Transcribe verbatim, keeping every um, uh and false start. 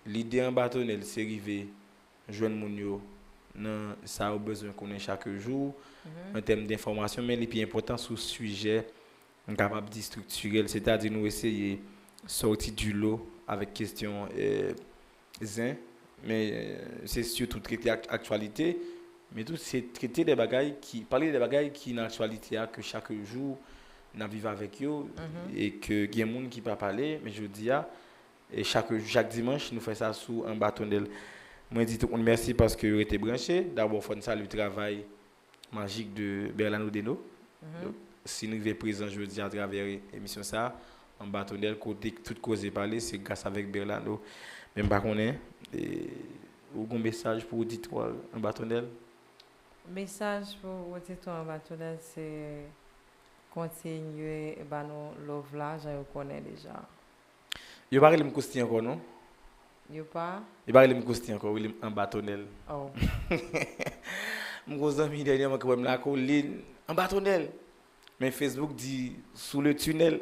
Lide Anba Tonnèl se rive jwenn moun yo nan sa yo bezwen konnen chak jou, an tèm denfòmasyon, men li pi enpòtan sou sijè m kapab di striktirèl, sètadi nou eseye sòti di lo avèk kesyon, eh, zen, men, eh, se sitou trete ak-, aktyalite, men tou se trete de bagay ki, pale de bagay ki nan aktyalite a, ke chak jou n ap viv avèk yo, e ke gen moun ki pa pale, men jodi a, e chak, chak dimanch, nou fè sa sou Anba Tonnèl. Mwen di tout moun mèsi paske yo rete branche. Dabò, fò n salye travay majik de Berlano Deno. Donk, si n rive prezan jodi atravè emisyon sa a, Anba Tonnèl, kote tout koze pale, se gras avèk Berlano. Men m pa konnen, e, ou gon mesaj pou oditwa Anba Tonnèl? Mesaj pou oditwa Anba Tonnèl, se kontinye ba nou love la, jan yo konnen deja. Yo pa rele m Kousti ankò, non. Yo pa? Yo pa rele m Kousti ankò, yo rele m Anba Tonnèl. Oh. M gon zanmi dènyèman ki wè m lakolin, Anba Tonnèl. Men Facebook di sou le tunnel.